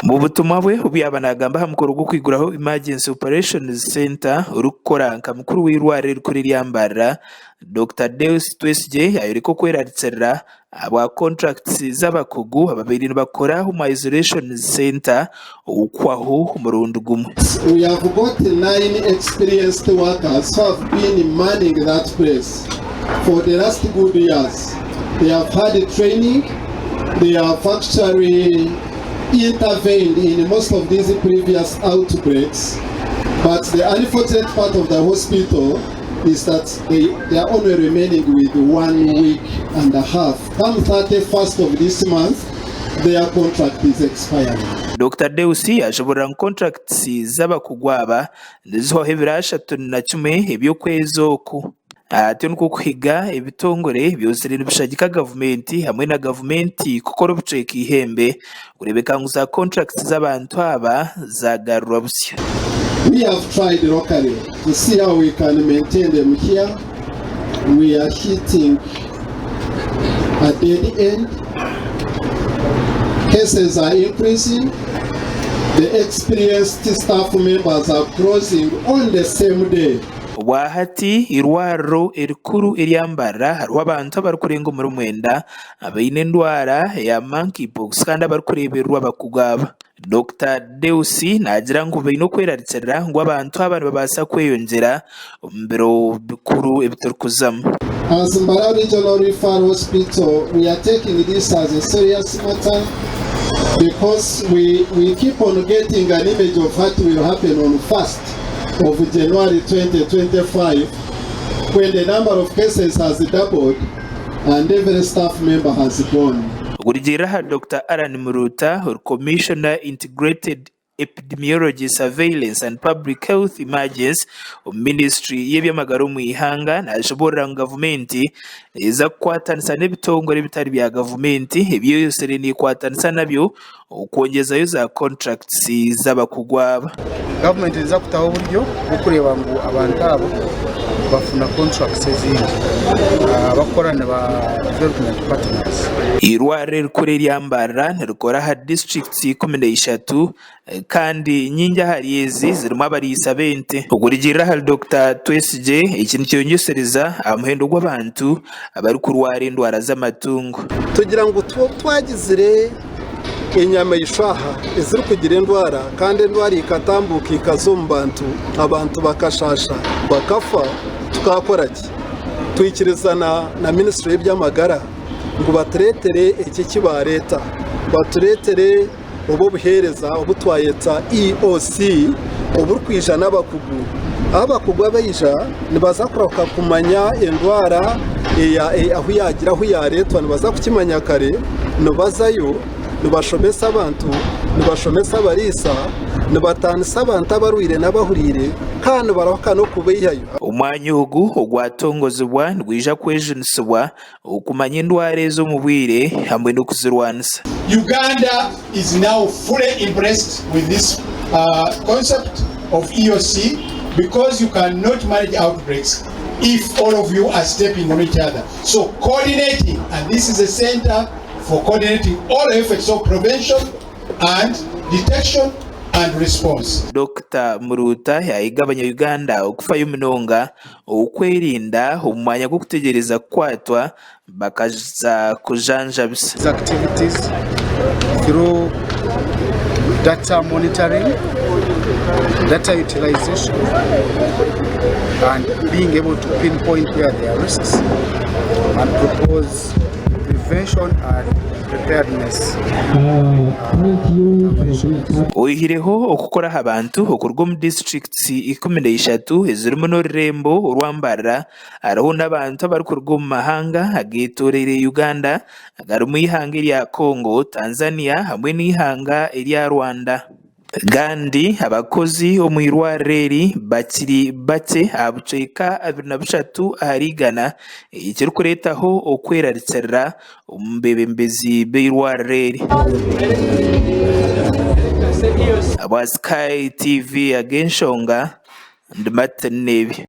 Omu butumwa bwe obu yaaba naagamba aha mukoro gw'okwiguraho Emergency Operations Centre orikukora nka mukuru w'eirwariro erikuru erya Mbarara, Dokita Deus Twesigye yaayoreka okwerarikirira ahabwa contracts z'abakugu ababaire nibakora omu Isolation Centre okuhwaho omurundi gumwe. We have got 9 experienced workers who have been manning that place for the last good years. They have had training, they have actually intervened in most of these previous outbreaks, but the unfortunate part of the hospital is that they, they are only remaining with 1 week and a half. Come 31st of this month, their contract is expiring. Dokita Deus yashoborora ngu contracts z'abakugu aba nizihwaho ebiro 31 eby'okwezi oku. Atyo nikwo kuhiga ebitongore byozire nibishagika gavumenti hamwe na gavumenti kukora obucweka eihembe kureebeka ngu za contracts z'abantu aba zagarurwa busya. We have tried locally to see how we can maintain them here. We are hitting a dead end. Cases are increasing. The experienced staff members are closing on the same day. Obwahati eirwariro erikuru erya Mbarara hariho abantu abarikurenga omuri mwenda abaine endwara eya Monkey pox kandi abarikureebererwa abakugu aba. Dokita Deus naagira ngu baine okwerarikirira ngu abantu aba nibabaasa kweyongyera omu biro bikuru ebi turikuzamu. As Mbarara Regional Referral Hospital, we are taking this as a serious matter because we keep on getting an image of what will happen on 1st of January 2025 when the number of cases has doubled and every staff member has gone. Okurugiirira ahari Dokita Allan Muruuta ori Commissioner Integrated Epidemiology Surveillance and Public Health Emergency omu minisiture y'eby'amagara omu ihanga nashoboorora ngu gavumenti neeza kukwatanisa n'ebitongore ebitari bya gavumenti ebi eyosire nekwatanisa nabyo okwongyezayo za contracts z'abakugu aba. Gavumenti neeza kutaho oburyo bw'okureeba ngu abantu abo bafuna contracts ezindi abakukora na ba development partners. Eirwariro erikuru erya Mbarara nirikora aha disiturikiti 13 kandi nyingi ahari ezi zirimu abariisa b'ente. Okurugiirira ahari Dokita Twesigye, eki nikyongyesereza aha muhendo gw'abantu abarikurwara endwara z'amatungo. Tugira ngu twagizire enyamaishwa aha ezirikugira endwara kandi endwara ekatambuuka ekaza omu bantu, abantu bakashaasha bakafa, tukakora ki? Twikirizana na minisitule y'eby'amagara ngu batureetere eki eki baareeta, batureetere obu obuheereza obu twayeta EOC oburikwija n'abakugu. Abakugu abaija nibaza kurahuka kumanya endwara ahu yaagira ahu yaareetwa nibaza kukimanya kare, nibazayo nibashomesa abantu, nibashomesa abariisa, nibataanisa abantu abarwaire n'abahuriire kandi nibarahuka n'okubaihayo. Omwanya ogu ogwatongozibwa nigwija kwejunisibwa okumanya endwara ezi omu bwire hamwe n'okuzirwanisa. Uganda is now fully impressed with this concept of EOC because you cannot manage outbreaks if all of you are stepping on each other. So coordinating, and this is a center for coordinating all efforts of prevention and detection and response. Dokita Muruuta yaahiga abanya-Uganda okufayo munonga okwerinda omu mwanya gw'okutegyereza kukwatwa bakaza kujanjabisa. These activities through data monitoring, data utilization and being able to pinpoint where there are risks and propose prevention and preparedness interventions. Oihireho okukora aha bantu okuruga omu disiturikiti 13 ezirimu n'orurembo orwa Mbarara, hariho n'abantu abarikuruga omu mahanga agetoroire Uganda agarimu eihanga erya Congo, Tanzania hamwe n'eihanga erya Rwanda. Kandi abakozi omu irwariro eri bakiri bakye aha bucweka 23 ahari igana ekirikureetaho okwerarikirira omu beebembezi b'eirwariro eri. Ahabwa Sky TV ag'enshonga, ndi Martin Nebi.